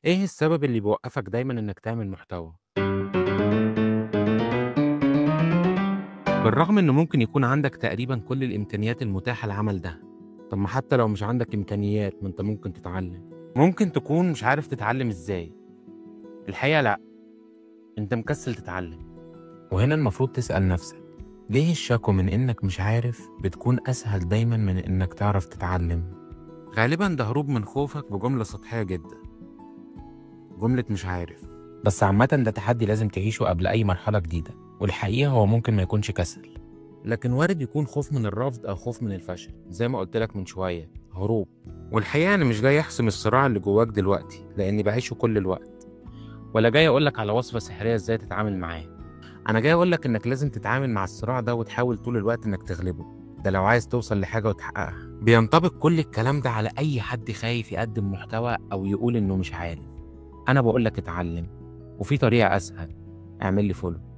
إيه السبب اللي بيوقفك دايما إنك تعمل محتوى؟ بالرغم إنه ممكن يكون عندك تقريبا كل الإمكانيات المتاحة للعمل ده. طب ما حتى لو مش عندك إمكانيات ما أنت ممكن تتعلم. ممكن تكون مش عارف تتعلم إزاي. الحقيقة لأ، أنت مكسل تتعلم. وهنا المفروض تسأل نفسك ليه الشكوى من إنك مش عارف بتكون أسهل دايما من إنك تعرف تتعلم؟ غالبا ده هروب من خوفك بجملة سطحية جدا، جملة مش عارف. بس عامة ده تحدي لازم تعيشه قبل أي مرحلة جديدة، والحقيقة هو ممكن ما يكونش كسل، لكن وارد يكون خوف من الرفض أو خوف من الفشل، زي ما قلت لك من شوية، هروب. والحقيقة أنا مش جاي أحسم الصراع اللي جواك دلوقتي لأني بعيشه كل الوقت، ولا جاي أقولك على وصفة سحرية إزاي تتعامل معاه. أنا جاي أقولك إنك لازم تتعامل مع الصراع ده وتحاول طول الوقت إنك تغلبه، ده لو عايز توصل لحاجة وتحققها. بينطبق كل الكلام ده على أي حد خايف يقدم محتوى أو يقول إنه مش عارف. أنا بقولك اتعلم، وفي طريقة أسهل، اعمل لي follow.